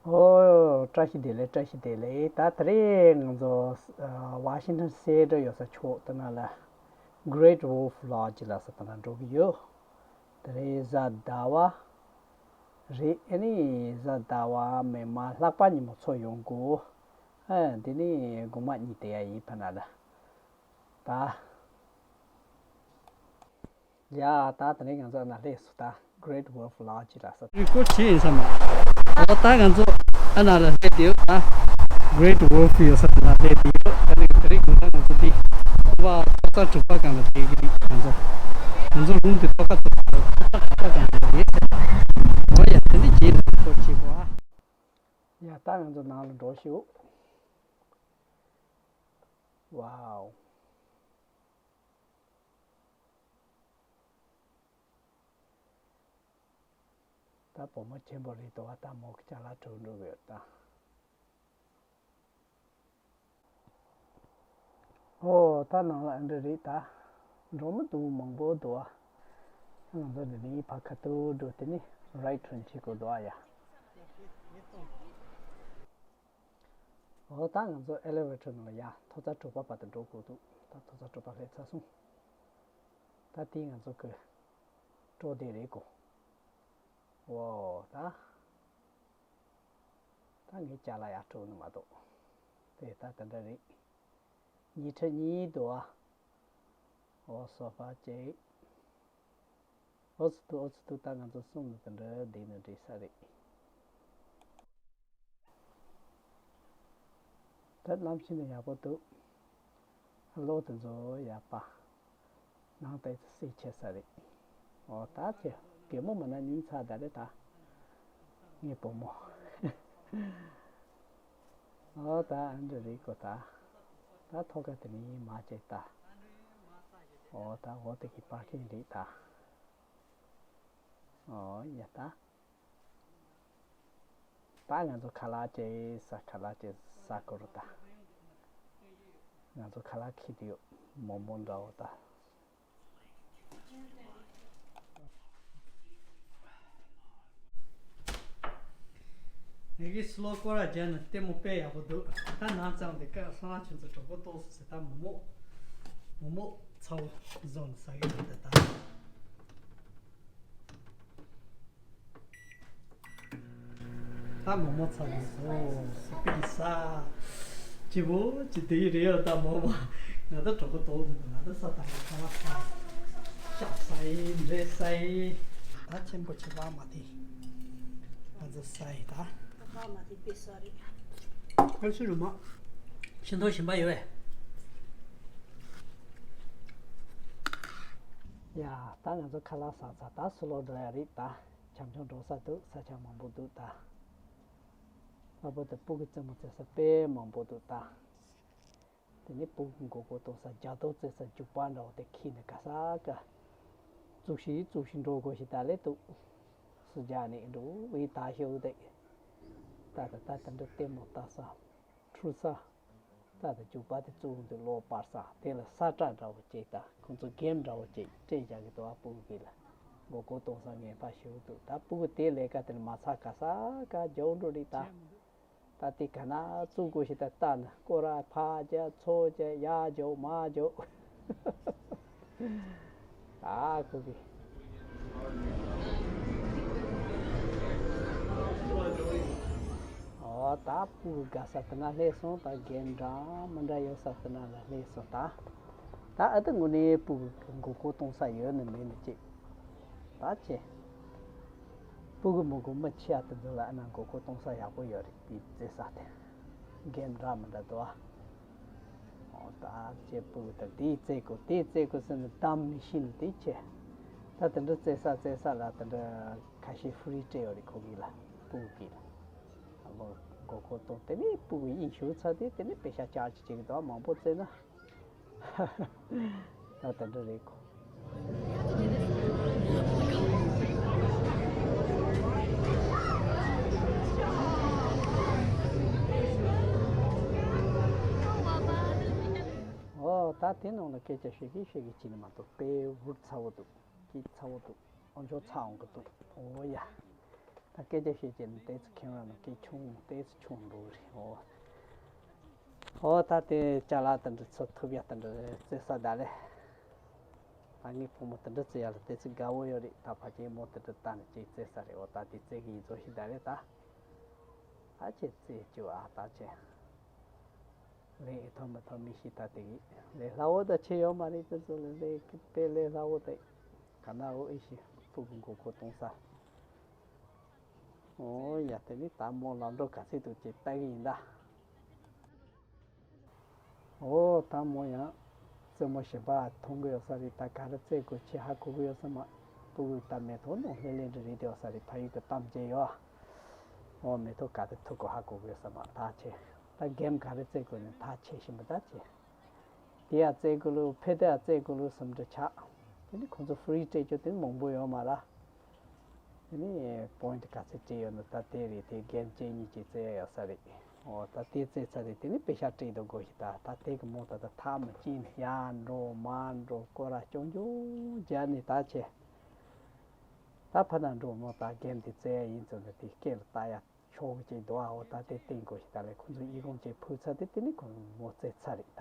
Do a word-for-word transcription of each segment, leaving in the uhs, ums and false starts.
ཨོ། བཀྲ་ཤིས་བདེ་ལེགས། བཀྲ་ཤིས་བདེ་ལེགས། ད་དེ་རིང་ང་ཚོ་ཨ་Washington State་ཡོད་ས་ཕྱོགས་དེ་ན་ལ་Great Wolf Lodge་ལ་ས་དེ་ན་འགྲོ་གི་ཡོད། དེ་རིང་གཟའ་ཟླ་བ་རེད། ཨ་ནི་གཟའ་ཟླ་བ་མི་མ་ལྷག་པ་ཉིན་མོ་ཚོ་ཡོང་གོ་ཨ་འདི་ནི་དགོང་མ་གཉིད་དེ་ཡ་ཡིན་ཕ་ན་ལ་ད། ཡ། ད་དེ་ནས་ང་ཚོ་ཨ་ན་སླེབས་སོང་། ད་Great Wolf Lodge་ལ་ས། རི་སྐོར་བྱེད་ཡིན་ས་མ། འོ་ད་ང་ཚོ་ཨ་ན་ལ་སླེབས་བསྡད་ཡོད། ད་Great Wolf་ཡོད་ས་ལ་སླེབས་བསྡད་ཡོད། ཨ་ནི་དེ་རིང་དགོང་དག་ང་ཚོ་འདི་ཐོག་ཁ་ཐོག་ཁ་དྲུག་པ་སྒང་ལ་བསྡད་ཀྱི་རེད། ང་ཚོ་ང་ཚོ་རུམ་དེ་ཐོག་ཁ་ཐོག་ཁ་ཐོག་ཁ་དྲུག་པ་སྒང་ལ་རེད་ཟེར། འོ་ཡ། དེ་འདི་བྱེད་ཡིན་ས་སྐོར་བྱེད་དགོས་ཨ། ཡ། ད་ང་ཚོ་ནང་ལ་འགྲོ་ཤོག་ཝའོ། ད་བུ་མོ་ཆེན་པོ་རེད་འདུག་བ། ད་མོ་གི་ཅ་ལག་གྲོལ་འགྲོ་གི་ཡོད་ད། ཨོ། ད་ནང་ལ་ཨ་འདྲ་རེད་ད། འགྲོ་མི་འདུག་མང་པོ་འདུག་བ། ང་ཚོ་འདི་ནས་ཕར་ཁ་ཐུག་འགྲོ། དེ་ནས་right turn་བྱེད་དགོས་འདུག་བ་ཡ། ཨོ། ད་ང་ཚོ་elevator་ནང་ལ་ཡ་ཐོག་རྩེག་དྲུག་པ་བར་དུ་འགྲོ་དགོས་འདུག་ད་ཐོག་རྩེག་དྲུག་པ་སླེབས་ཚར་སོང་། ད་དེ་ང་ཚོ་གི་སྤྲོ་བདེ་རེད་གོ་ཨོ། ད་ད་ངའི་ཅ་ལག་ཡར་སྤྲོད་ནི་མ་གཏོགས། དེ་ད་དེ་འདྲ་རེད། ཉལ་ཁྲི་གཉིས་འདུག་ཨ། ཨོ། སོ་ཕ་གཅིག་ཨོ་ཙི་ཏུ་ཨོ་ཙི་ཏུ། ད་ང་ཚོ་གསུམ་ལ་དེ་འདྲ་བསྡད་ན་འགྲིག་ས་རེད། ད་གནམ་གཤིས་ནི་ཡག་པོ་འདུག་གློག་དེ་ཚོ་ཡག་པ། ནང་ཏོག་ཙམ་བསིལ་ཆེ་ས་རེད། ཨོ། ད་ཆེ་གད་མོ་མ་ན་ཉུང་ཚ་ད་རེད་ད། ངའི་བུ་མོ། ཨོ། ད་ཨ་འདྲ་རེད་གོ་ད། ད་ཐོག་ཁ་དེ་ནས་མར་བྱས་ད། ཨོ། ད་འོ་དེ་གི་པར་ཀིང་རེད་ད། ཨོ་ཡ། ད་ད་ང་ཚོ་ཁ་ལག་བྱས་ས། ཁ་ལག་བྱས་ས་སྐོར་ད། ང་ཚོ་ཁ་ལག་འཁྱེར་དུ་ཡོད། མོག་མོག་འདྲ་བོ་ད། ངེད་ཀྱིས་སུ་ལོ་སྐོར་ར་བརྒྱབ་ནས་ལྟད་མོ་དཔེ་ཡག་པོ་འདུག་ད་ནང་ཙང་དེ་ཀ་སང་ཁྱོད་ཚོ་གྲོགས་པོ་ཏོག་ཙམ་ཟེར། ད་མོག་མོག་མོག་མོག་ཚ་བོ་བཟོ་ནས་ཟ་གི་འདུག་ད་ད། ད་མོག་མོག་ཚ་བོ་བཟོ་སུ་པི་ས། སྐྱིད་པོ་ཅིག་དེ་ཡི་རེད་ཡ། ད་མོག་མོག་ང་ད་གྲོགས་པོ་ཏོག་ཙམ་འདུག་ང་ད་ས་དང་ཁ་བ་ས། ཤ་ཟ་ཡི་འབྲས་ཟ་ཡི། ད་ཆེན་པོ་བྱེད་པ་མ་དེ། ང་ཚོ་ས་ཡི་ད། ཁ་མ་དེ་དཔེ་ས་རེད། ཁ་ཆུ་རུ་མ། ཤིང་ཐོག་ཞིམ་པ་ཡོད་པས། ཡ། ད་ང་ཚོ་ཁ་ལག་ཟ་ཚར། ད་སུ་ལོག་འགྲོ་ཡ་རེད་ད། བྱམས་ཆུང་འགྲོ་ས་འདུག་ས་ཆ་མང་པོ་འདུག་ད། ལྷག་པར་དུ་སྤུ་གུ་རྩེད་མོ་རྩེ་ས་དཔེ་མང་པོ་འདུག་ད། དེ་ནས་སྤུ་གུ་མགོ་སྐོར་གཏོང་ས། རྒྱ་ཐོག་རྩེ་ས། རྒྱུག་པ་འདྲ་བོ་དེ་ཁྱེར་ནས་ག་ས་ག་བཙུགས་ཤིག་བཙུགས་ཤིག་འགྲོ་དགོས་ཤིག་ད་ལས་འདུག་སུ་རྒྱག་ནས་འགྲོ་བའི་ད་ཤོག་དེ། ད་ད་ད་ད་འདྲ་ལྟད་མོ་ལྟ་ས། འཁྲུལ་ས། ད་ད་རྒྱུག་པ་དེ་བཙུགས་འདུག་གློག་སྤར་ས། དེ་ལ་ས་བཀྲ་འདྲ་བོ་ཅིག་ད་ཁོང་ཚོ་གེམ་འདྲ་བོ་ཅིག་སྤྲད་བཞག་གི་འདུག་ཨ། སྤུ་གུ་གི་ལ་མགོ་སྐོར་གཏོང་ས་ངན་པ་ཞིག་འདུག་ད་སྤུ་གུ་དེ་ལས་ཀ་དེ་ལ་མ་ཚ་ག་ས་ག་རྒྱག་འགྲོ་རེད་ད། ད་དེ་ག་ན་བཙུགས་དགོས་ཤིག་ད་ལྟ་ན་སྐོར་ར་ཕར་རྒྱག་ཚུར་རྒྱག་ཡར་རྒྱུག་མར་རྒྱུག་ཨ་ཁུ་གི། ཨོ། ད་སྤུ་གུ་དགའ་ས་དེ་ན་སླེབས་སོང་། ད་གེམ་འདྲ་མི་འདྲ་ཡོད་ས་དེ་ན་ལ་སླེབས་སོང་ད། ད་ཨ་ད་དངོས་གནས་སྤུ་གུ་མགོ་སྐོར་གཏོང་ས་ཡོད་ནི་མེད་ནི་ཅིག་ད་ཆེ། སྤུ་གུ་མི་གུ་མི་ཆེ་ཨ་དེ་ཚོ་ལ་ཨ་ན་མགོ་སྐོར་གཏོང་ས་ཡག་པོ་ཡོད་རེད། དེ་རྩེ་ས་དེ་གེམ་འདྲ་མི་འདྲ་འདུག་ཨ། ཨོ། ད་ཅེ་སྤུ་གུ་ད་དེ་རྩེ་དགོས་དེ་རྩེ་དགོས་ཟེར་ནས་གདམ་མི་ཤེས་ནི་དེ་ཆེ། ད་དེ་འདྲ་རྩེ་ས་རྩེ་ས་ལ་དེ་འདྲ་ཁ་ཤས་ཧྥུ་རི་སྤྲད་ཡོད་རེད་ཁོ་གི་ལ། སྤུ་གུ་གི་ལ། ཨ་མགོ་སྐོར་གཏོང་དེ་ནས་སྤུ་གུ་དབྱིངས་ཞུགས་ཚར་དེ་དེ་ནས་པེ་ཤ་ཅར་ཇི་བྱེད་ཀྱི་འདུག་མང་པོ་རྩེ་ན། ད་དེ་འདྲ་རེད་ཁོ། ཨོ། ད་དེ་ནང་ལ་སྐད་ཆ་ཤོད་ཀྱི་ཤོད་ཀྱི་བྱེད་ནི་མ་གཏོགས་དཔེ་འུར་ཚ་བོ་འདུག་སྐད་ཚ་བོ་འདུག་ཨོ་མཆོག་ཚ་འོང་གི་འདུག་ཨོ་ཡ། ད་སྐད་ཆ་བཤད་ཀྱི་ནི་ཏོག་ཙམ་ཁེམ་ར་ནང་སྐད་ཆུང་ཏོག་ཙམ་ཆུང་འགྲོ་གི་རེད། འོ། འོ་ད་དེ་ཅ་ལག་དེ་འདྲ་ཚོ་ཐུབ་ཡ་དེ་འདྲ་རྩེ་ས་ད་ལེ། ད་ངའི་བུ་མོ་དེ་འདྲ་རྩེ་ཡ་ལ་ཏོག་ཙམ་དགའ་བོ་ཡོད་རེད། ད་ཕ་ཆེན་མོ་དེ་འདྲ་ལྟ་ནས་ཅིག་རྩེ་ས་རེད། འོ་ད་དེ་རྩེ་གི་ཡིན་ཚོ་ཞིག་ད་ལེ་ད། ད་ཆེ་རྩེ་བཅུག་ཨ་ད་ཆེ། ལས་ཨེ་ཐོབ་མི་ཐོབ་མི་ཤེས། ད་དེ་གི་ལས་སླ་བོ་ད་ཆེ་ཡོད་མ་རེད། དེ་ཚོ་ལས་ལས་དཔེ་ལས་སླ་བོ་དེ་ག་ན་འོ་ཨེ་ཤེས་ཕྲུ་གུ་མགོ་སྐོར་གཏོང་ས། འོ་ཡ་དེ་ནི་ད་མོ་ལམ་འགྲོ་ག་ཚོད་འདུག་ཅེས་ལྟ་གི་ཡིན་ད། འོ་ད་མོ་ཡང་རྩེད་མོ་ཞིམ་པ་མཐོང་གི་ཡོད་ས་རེད། ད་ག་རེ་རྩེད་དགོས་ཆེ་ཧ་གོ་གི་ཡོད་ས་མ། ཕྲུ་གུ་ད་མེ་ཏོག་ནང་ལྷན་ལྷན་འདྲ་རེད་དེ་ཡོད་ས་རེད། ཕ་ཡུལ་གི་གཏམ་བརྗེད་ཡོད་ཨ། འོ་མེ་ཏོག་ག་རེ་ཐུག་གོ་ཧ་གོ་གི་ཡོད་ས་མ། ད་ཆེ་ད་གེམ་ག་རེ་རྩེད་དགོས་ནི་ད་ཆེ་ཞིམ་པ་ད་ཆེ། དེ་ཡང་རྩེད་དགོས་ལུགས་ཕེ་དེ་ཡང་རྩེད་དགོས་ལུགས་སུམ་འདྲ་ཆགས། དེ་ནི་ཁོང་ཚོ་ཧྥི་རི་སྤྲད་རྒྱུ་དེ་མང་པོ་ཡོད་མ་ར། དེ་ནི་པོ་ཡིན་ཊི་ག་ཚོད་སྤྲད་ཡོད་ན་ད་དེ་རེད། དེ་གེམ་གཅིག་གཉིས་ཀྱི་རྩེ་ཡ་ཡོད་ས་རེད། འོ་ད་དེ་རྩེ་ཚར་རེད། དེ་ནི་པེ་ཤ་སྤྲད་དུ་དགོས་ཤིག་ད་ད་དེ་གི་མོ་ད་ད་ཐག་མི་ཅིན་ཡར་འགྲོ་མར་འགྲོ་སྐོར་ར་ཅུང་ཅུང་རྒྱབ་ནས་ད་ཆེ། ད་ཕ་ན་འགྲོ་མོ་ད་གེམ་དེ་རྩེ་ཡ་ཡིན་ཚོད་ན་དེ་སྐེ་ལ་ལྟ་ཡ། ཤོག་གཅིག་འདུག་ཨ། འོ་ད་དེ་བསྟན་དགོས་ཤིག་ད་ལས་ཁོ་ཚོ་ཨི་ཁུང་གཅིག་ཕུལ་ཚར་དེ་དེ་ནི་ཁོ་མོ་རྩེ་ཚར་རེད་ད།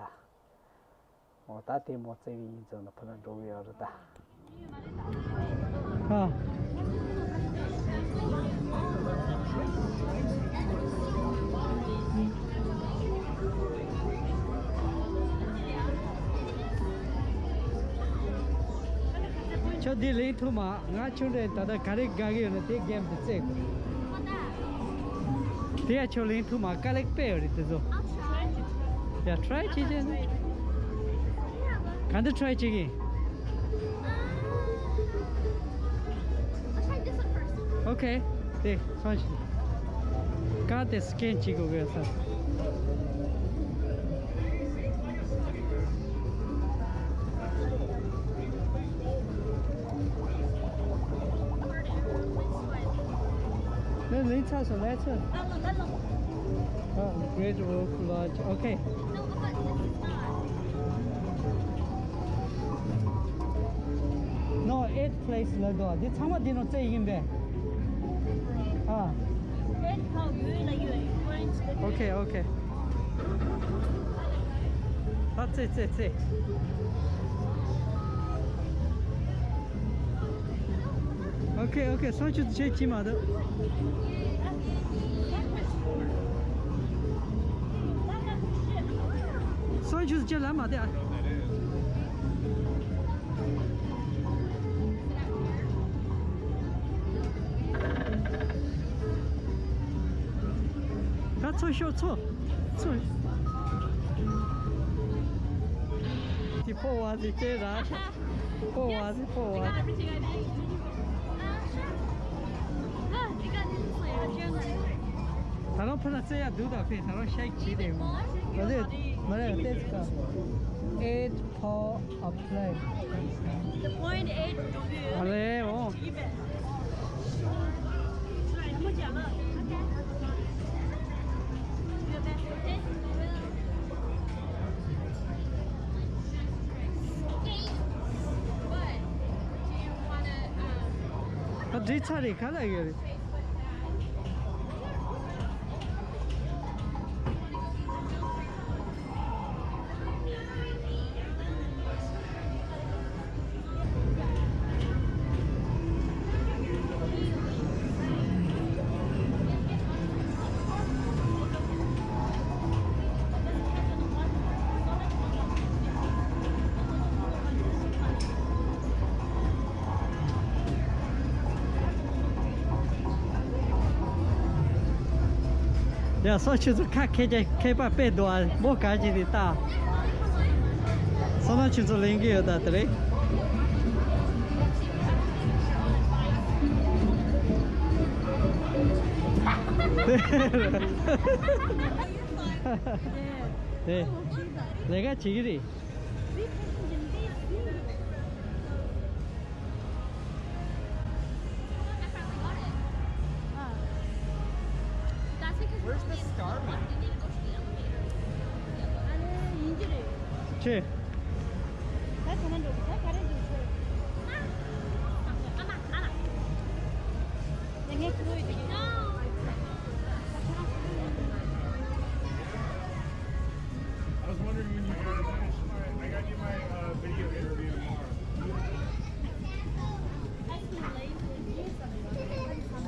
འོ་ད་དེ་མོ་རྩེ་གི་ཡིན་ཚོད་ན་ཕུ་ན་འགྲོ་གི་ཡོད་རེད་ད། ཨ། ཁྱོད་འདི་ལེན་ཐུབ་མ། ང་ཆུང་འདྲེ་ད་ལྟ་ག་རེ་དགའ་གི་ཡོད་ན་དེ་གེམ་དུ་རྩེ་དགོས། དེ་ཡ་ཁྱོད་ལེན་ཐུབ་མ། དཀའ་ལས་དཔེ་ཡོད་རེད་དེ་ཚོ། ཡ་ཊི་རའི་བྱེད་བྱེད། ག་འདི་ཊི་རའི་བྱེད་གི། ཨོ་ཁེ། དེ་སོང་ཞིག་ཀ་དེ་སི་ཀེན་བྱེད་དགོས་གི་ས། ལེ་ལེ་ཚ་སོ་ལེ་ཚ། ཨ། Great Wolf Lodge. Okay. No, eight place ལ་འདུག་འདི་ཚང་མ་འདི་ནང་རྩེ་ཡིན་པས། ཨ། Okay, okay. ཨ་རྩེ་རྩེ་རྩེ། Okay, okay. སང་ཆུ་ཚོད་ཅི་མ་འདུག་སང་ཆུ་ཚོད་ཅི་ལ་མ་བསྡད་ཨ། ད་ཚོ་ཤོག་ཚོ། ཚོ། དེ་ཕོ་བ་ཟེར་ཅེ་ར། ཕོ་བ་ཟེར་ཕོ་བ། ད་རུང་ཕ་ན་རྩེ་ཡ་འདུག་ད་ཕེ་ད་རུང་ཤེག་བྱེད་དེ། མ་རེད་མ་རེད་ཏེ་ཚིག་ཨེ། ཨ་ལེ་འོ། ཨ་འདྲི་ཚར་རེད་ག་ལ་ཡོད་རེད། ཡ་སོ་ཁྱེད་ཚོ་ཁ་མཁས་ཀྱི་མཁས་པ་དཔེ་འདུག་ཨ། མོ་ག་ཅིག་རེད་ད། སོ་ན་ཁྱེད་ཚོ་ལེན་གི་ཡོད་ད་དེ་རེད། དེ་ལས་ཀ་བྱེད་ཀྱི་རེད། Where's the star? ཆེ། I was wondering when you guys, I got you my uh, video interview tomorrow.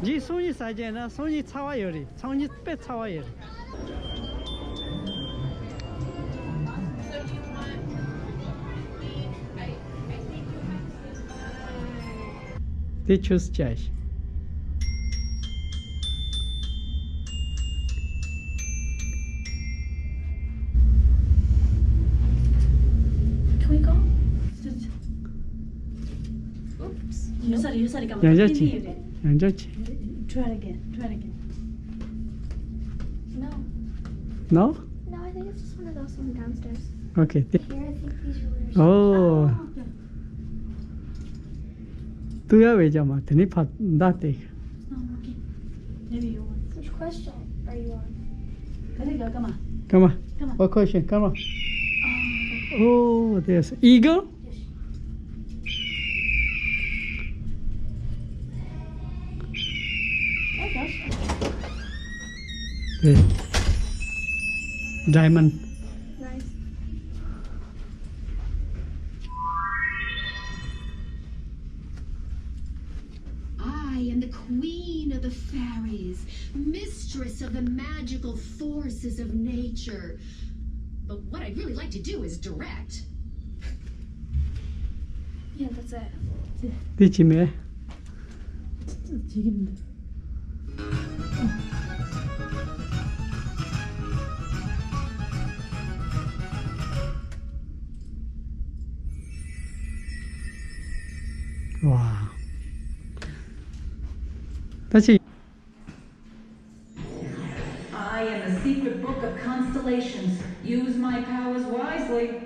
འདི་སང་ཉིན་ཟ་རྒྱུ་ན་སང་ཉིན་ཚ་བ་ཡོད་རེད། སང་ཉིན་དཔེ་ཚ་བ་ཡོད་རེད། དེ་ཆུ་སྐྱ་ཞིག Can we go? Oops. ཡང་བསྐྱར་ཡང་བསྐྱར་བྱེད། ཡང་བསྐྱར་བྱེད། Try it again. Try it again. No. No? No, I think it's just one of those from downstairs. Okay. Here, I think these were. Oh. ཏུ་ཡ་བེ་ཅ་མ་དེ་ནི་ཕ་མདའ་སྟེ། Which question are you on? ཀ་མ། What question? ཀ་མ། Oh, there's eagle? Diamond. Nice. I am the queen of the fairies, mistress of the magical forces of nature. But what I'd really like to do is direct. Yeah, that's it. དེ་ཅི་མེད། ཝ། ད་ཅི། I am the secret book of constellations. Use my powers wisely.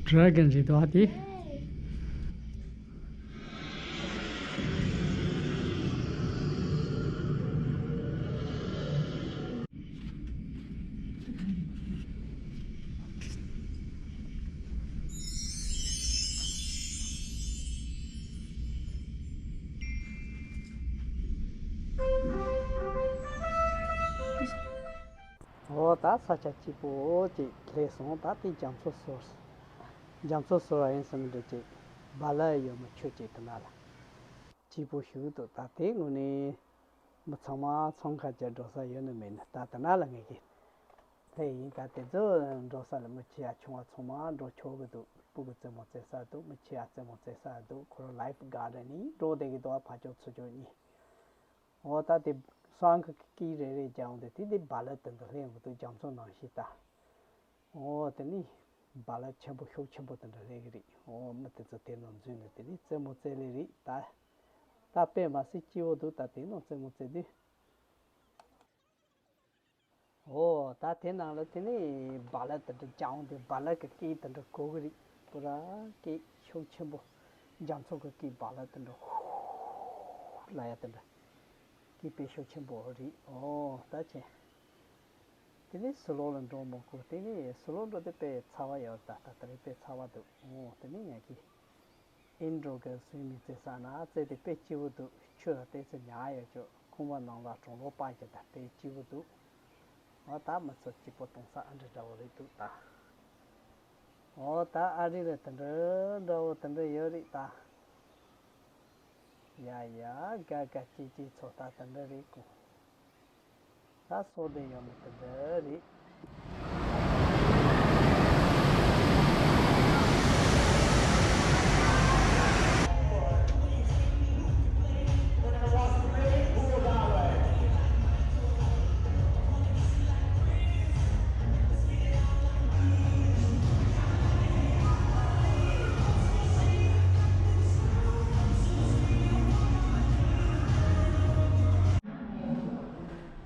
Dragon རེད་དོ་ཨ་དེ། འོ་ད་ས་ཆ་སྐྱིད་པོ་ཅིག་སླེབས་སོང་། ད་དེ་རྒྱ་མཚོ་ཟོར། རྒྱ་མཚོ་ཟོར་བ་ཡིན་ཟེར་ནི་འདྲ་ཅིག་བ་ལ་ཡོད་མི་ཆོད་ཅིག་དེ་ན་ལ། སྐྱིད་པོ་ཞིག་འདུག་ད་དེ་དངོས་གནས། མི་ཚང་མ་འཚང་ཁ་རྒྱག་འགྲོ་ས་ཡོད་ནི་མེད་ནི་ད་དེ་ན་ལ་ངེས་ཀྱི། དེ་ཡིན་ད་དེ་ཚོ་འགྲོ་ས་ལ་མི་ཆེ་ཡ་ཆུང་བ་ཚང་མ་འགྲོ་ཆོག་གི་འདུག་སྤུ་གུ་རྩེད་མོ་རྩེ་ས་འདུག་མི་ཆེ་ཡ་རྩེད་མོ་རྩེ་ས་འདུག་ཁོ་རང་ལའིཕ་གྷར་ཌེན་ནི་འགྲོ་བསྡད་ཀྱི་འདུག་ཕར་ཕྱོགས་ཚུར་ཕྱོགས་གཉིས། འོ་ད་དེ་སང་གི་ཀི་རེ་རེ་རྒྱག་འོང་དེ་དེ་དེ་བ་ལ་དེ་འདུག་ལྷན་གི་འདུག་རྒྱ་མཚོ་ནང་ཞིག་ད། འོ་དེ་ནི་བ་ལ་ཆེན་པོ་ཤུགས་ཆེན་པོ་དེ་འདྲ་སླེབས་ཀྱི་རེད། འོ་མི་དེ་ཚོ་དེ་ནང་འཛུལ་ནས་དེ་ནི་རྩེད་མོ་རྩེ་ལེ་རེད་ད། ད་དཔེ་མ་སྲིད་སྐྱིད་པོ་འདུག་ད་དེ་ནང་རྩེད་མོ་རྩེ་དུས། འོ་ད་དེ་ནང་ལ་དེ་ནི་བ་ལ་དེ་འདྲ་རྒྱག་འོང་དེ་བ་ལ་གི་སྐད་དེ་འདྲ་གོ་གི་རེད། པུ་ར་སྐད་ཤུགས་ཆེན་པོ། རྒྱ་མཚོ་གི་སྐད་བ་ལ་དེ་འདྲ་ཧུ་ལ་ཡ་དེ་འདྲ། སྐད་དཔེ་ཤུགས་ཆེན་པོ་རེད། འོ་ད་ཆེ། དེ་ནས་ཟི་ལིང་ལ་འགྲོ་མི་དགོས། དེ་ནས་ཟི་ལིང་འགྲོ་དུས་དཔེ་ཚ་བ་ཡོད་ད། ད་ད་རེས་དཔེ་ཚ་བ་འདུག་འོ་དེ་ནས་ངས་ཀྱིས་ཨིན་ཌོར་གི་སུའི་མིང་རྩེ་ས་ན་རྩེ་དེ་དཔེ་སྐྱིད་པོ་འདུག་ཆུ་ལ་བལྟས་ཚེ་ཉལ་ཡོད་ཆོག་ཁང་པ་ནང་ལ་གྲང་རླུང་སྤར་གྱི་ད་དཔེ་སྐྱིད་པོ་འདུག་འོ་ད་མི་ཚོ་སྐྱིད་པོ་གཏོང་ས་ཨ་འདྲ་འདྲ་བོ་རེད་འདུག་ད། འོ་ད་ཨ་རི་ལ་དེ་འདྲ་འདྲ་བོ་དེ་འདྲ་ཡོད་རེད་ད། ཡ་ཡ་དགའ་དགའ་སྐྱིད་སྐྱིད་ཚོ་ད་དེ་འདྲ་རེད་གོ། ད་སོ་བདེ་ཡོང་མི་དེ་འདྲ་རེད།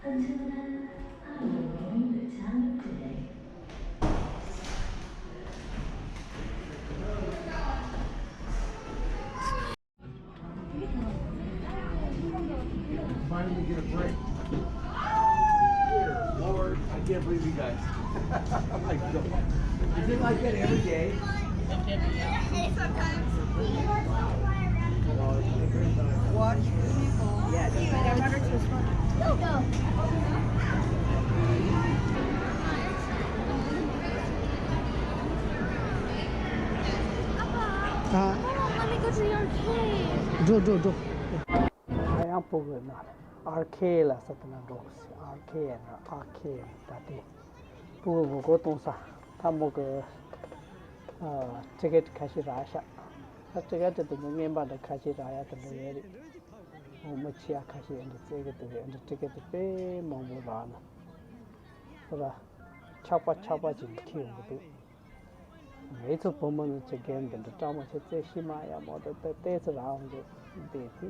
Until then, I am leaving the town of Dili. Can't believe you guys. Oh my God. Is it like that every day? Sometimes. Watch people. Yeah, it does. Go, go. ཨ། འགྲོ་འགྲོ་འགྲོ། ཨ་ཡང་སྤུ་གུ་ན་ཨར་ཁེ་ལ་ས་དེ་ན་འགྲོ་གི་སི་ཨར་ཁེ་ན་ཨར་ཁེ་ད་དེ་སྤུ་གུ་མགོ་སྐོར་གཏོང་ས་ད་མོ་གི་ཨ་ཊི་ཀེ་ཊི་ཁ་ཤས་རག་ཤག་ད་ཊི་ཀེ་ཊི་དེ་ཚོ་རྔན་པ་འདྲ་ཁ་ཤས་རག་ཡ་དེ་འདྲ་ཡོད་རེད། མོ་མོ་ཆེ་ཡ་ཁ་ཤས་འདི་རྩེ་གི་འདུག་འདི་ཊི་ཀེ་ཊི་དཔེ་མང་པོ་རག་ན་ཁོ་ར་ཆག་པ་ཆག་པ་ཅིག་འཁྱེར་ཡོང་གི་འདུག་ངེད་ཚོ་བུ་མོ་ནི་ཅིག་རྒན་འདི་འདྲ་སྤྲང་མོ་ཆེ་རྩེ་ཤི་མ་ཡ་མོ་དེ་ལྟ་ལྟས་ཚེ་རང་འདི་འདི་དེ་ཆེ།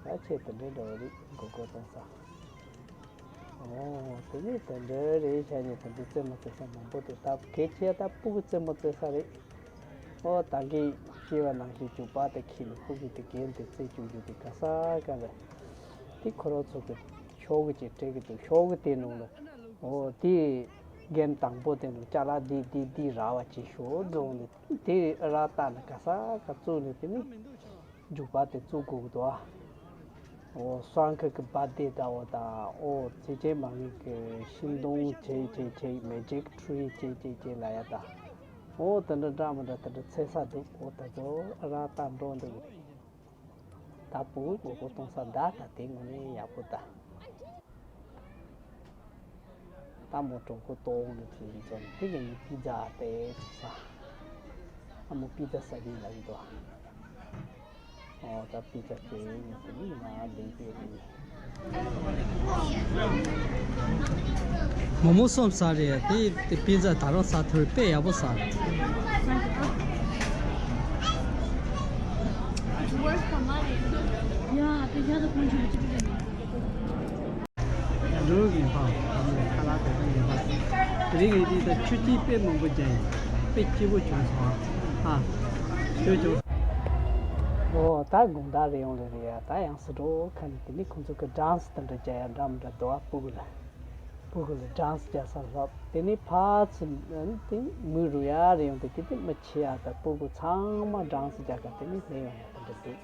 ད་ཆེ་དེ་འདྲའི་འདྲ་བ་རེད་མགོ་སྐོར་གཏོང་ས། ཨོ་དེ་ནི་དེ་འདྲའི་རེད་བྱས་ནས་དེ་འདྲའི་རྩེད་མོ་རྩེ་ས་མང་པོ་འདུག་ད་གལ་ཆེ་ད་སྤུ་གུ་རྩེད་མོ་རྩེ་ས་རེད། ཨོ་ད་གིན་ཤེས་པ་ནང་བཞིན་རྒྱུག་པ་དེ་ཁྱེར་ནས་སྤུ་གུ་དེ་རྒན་དེ་རྩེ་བཅུག་རྒྱུ་དེ་ག་ས་ག་ལ། དེ་ཁོ་རང་ཚོ་གི་ཤོག་གུ་ཅིག་སྤྲད་ཀྱི་འདུག་ཤོག་གུ་དེ་ནང་ལ་ཨོ་དེ་རྒན་དང་པོ་དེ་ནང་ཅ་ལག་འདི་འདི་འདི་རག་པ་ཅིག་ཤོག་རྫོང་ནས་དེ་ར་ལྟ་ན་ག་ས་ག་བཙུགས་ནས་དེ་ནི་རྒྱུག་པ་དེ་བཙུགས་དགོས་ཀྱི་འདུག་ཨ། ཨོ་སང་ཁ་གི་བར་ཐི་ཌེ་འདྲ་བོ་དང་ཨོ་ཚེ་ཆེན་མ་ངེས་ཀྱི་ཤིང་སྡོང་བྱེད་བྱེད་བྱེད་མེ་ཇིག་ཊི་རི་བྱེད་བྱེད་བྱེད་ལ་ཡ་དང་ཨོ་དེ་འདྲ་འདྲ་མི་འདྲ་དེ་འདྲ་འཚོལ་ས་འདུག་ཨོ་ད་ཚོ་ར་ལྟ་འགྲོ་འདུག་ད་སྤུ་གུ་མགོ་སྐོར་གཏོང་ས་འདྲ་ད་དེ་དངོས་གནས་ཡག་པོ་ད། ད་མོ་གྲོགས་པོ་ཏོག་ནས་དེ་ཡིན་ཙང་དེ་ག་ཡིན་པི་ཛ་དེ་ཟ། ཨ་མོ་པི་ཛ་ཟ་གི་ལབ་ཀྱི་འདུག་ཨོ་ད་པི་ཛ་དེ་ཡིན་དེ་ཡིན་ན་ལེགས་པས་རེད། མོག་མོག་གསུམ་ཟ་རེད་དེ་དེ་པི་ཛ་ད་རུང་ཟ་ཐུབ་དཔེ་ཡག་པོ་ཟ། འགྲོ་གི་ཧ་ཧ་མོ་ཁ་ལག་དེ་ཚོ་ཡིན་པ། དེ་རིང་ངས་འདི་ད་ཆུ་ཐིགས་དཔེ་མང་པོ་རྒྱག་ཡིན། དཔེ་སྐྱིད་པོ་བྱུང་སོང་ཨ། ཨ། ཆོས་བྱུང་། ཨོ་ད་དགོང་དག་རེད་ཡོང་རེད་རེད་ཡ། ད་ཡང་སི་འགྲོ་ཁ་ནས་དེ་ནི་ཁོང་ཚོ་གི་ཌན་སི་དེ་འདྲ་རྒྱག་ཡ་འདྲ་མི་འདྲ་འདུག་ཨ། སྤུ་གུ་ལ་སྤུ་གུ་ལ་ཌན་སི་རྒྱག་ས་ལབ་དེ་ནི་ཕར་ཚུར་དེ་ནི་མི་རུ་ཡ་རེད་ཡོང་དེ་དེ་དེ་མི་ཆེ་ཡ་ད་སྤུ་གུ་ཚང་མ་ཌན་སི་རྒྱག་ག་དེ་ནི་སླེབས་ཡོང་ཡ་དེ་འདྲ་འདུག་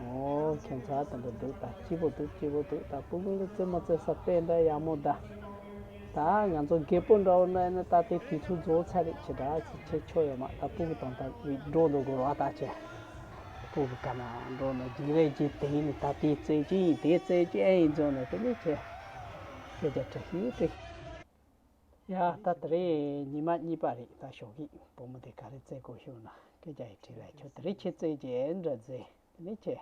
ཨོ་ཁྱད་མཚར་དེ་འདྲ་འདུག་ད་སྐྱིད་པོ་འདུག་སྐྱིད་པོ་འདུག་ད་སྤུ་གུ་ལ་རྩེད་མོ་རྩེ་ས་དཔེ་འདྲ་ཡག་མོ་ད། ད་ང་ཚོ་རྒད་པོ་འདྲ་བོ་ན་ཡིན་ན་ད་དེ་དུས་ཚོད་རྫོགས་ཚར་རེད་ཆེ་དྲག་ཅིག་བྱེད་ཆོག་ཡོད་མ་ད་སྤུ་གུ་དང་ད་འགྲོ་འདུག་དགོས་རོགས་ད་ཆེ། སྤུ་གུ་ག་ན་འགྲོ་ན་རྒྱུག་རེས་ཀྱི་དེ་ཡིན་ད་དེ་རྩེད་ཀྱི་ཡིན་དེ་རྩེད་ཀྱི་ཨེ་ཡིན་རྫོགས་ན་དེ་ནི་ཆེ། སྐད་ཆ་དྲི་ཤི་དྲི། ཡ་ད་དེ་རེད་ཉི་མ་གཉིས་པ་རེད་ད་ཞོགས་ཀྱི་བུ་མོ་དེ་ག་རེ་རྩེད་དགོས་ཤོག་ན་སྐད་ཆ་ཡི་དྲི་བས་ཁྱོད་དེ་རེད་ཁྱེད་རྩེད་ཀྱི་ཨེ་འདྲ་རྩེད་དེ་ནི་ཆེ།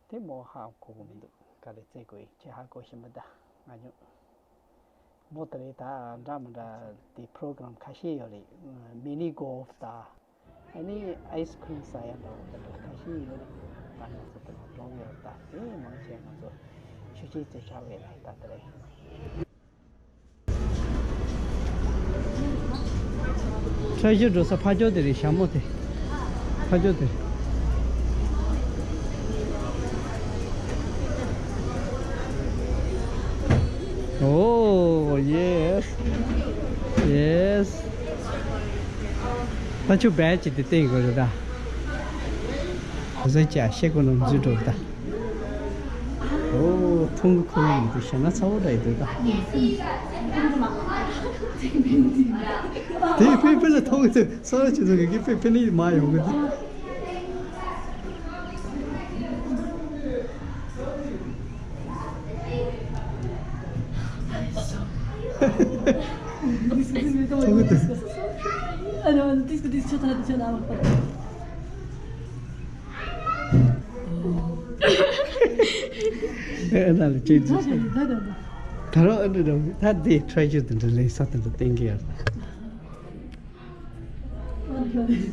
དེ་མོ་ཧ་གོ་གི་མི་འདུག་ག་རེ་རྩེད་དགོས་ཡིན་ཁྱེད་ཧ་གོ་ཤེས་མི་གདའ་ང་ཉོ། མོ་དེ་རེད་ད་འདྲ་མི་འདྲ་དེ་པྲོ་གྲམ་ཁ་ཤས་ཡོད་རེད། མི་ནི་གོལ་ཕ་དང་ཨ་ནི་ཨའི་སི་ཁི་རིམ་ཟ་ཡ་འདྲ་བོ་དེ་འདྲ་ཁ་ཤས་ཡོད་རེད། ད་ང་ཚོ་དེ་ལ་འགྲོ་གི་ཡོད་ད་དེ་མང་ཆེ་ང་ཚོ་ཆུ་ཆེན་རྩེ་ཆགས་བས་ལ་ད་དེ་རེད། ཁྲ་ཤུར་འགྲོ་ས་ཕ་ཇོ་དེ་རེད་ཞྭ་མོ་དེ། ཕ་ཇོ་དེ་རེད། Oh, yes. Yes. ཕ་ཇོ་བེད་ཅིག་དེ་བསྟན་དགོས་རེད་ད། གོ་ས་ཅག་ཤེས་གོ་ནོ་འཛུལ་འགྲོ་ད། ཨོ་ཐུང་གི་ཁོ་རང་མི་འདུག་ཞེ་ན་ཚ་བོ་འདྲ་ཡི་འདུག་ད། དེ་ཕེ་ཕེ་ལ་ཐུང་གི་ས་ར་ཆུ་ཚོད་ཀྱི་ཕེ་ཕེ་ནི་མ་ཡོང་གི་འདུག་ཐུང་གི་འདུག་ཨ་ནི་ཏིས་ཀི་ཏིས་ཆོ་ཐ་ཆོ་ལ་མ་པ། ཨ་ན་ལ་ཅེ་ཛི། ད་རོ་ཨ་འདྲ་འདྲ་ད་དེ་ཁྲ་ཇི་དེ་འདྲ་ལས་ས་དེ་འདྲ་བསྟན་གི་ཡ།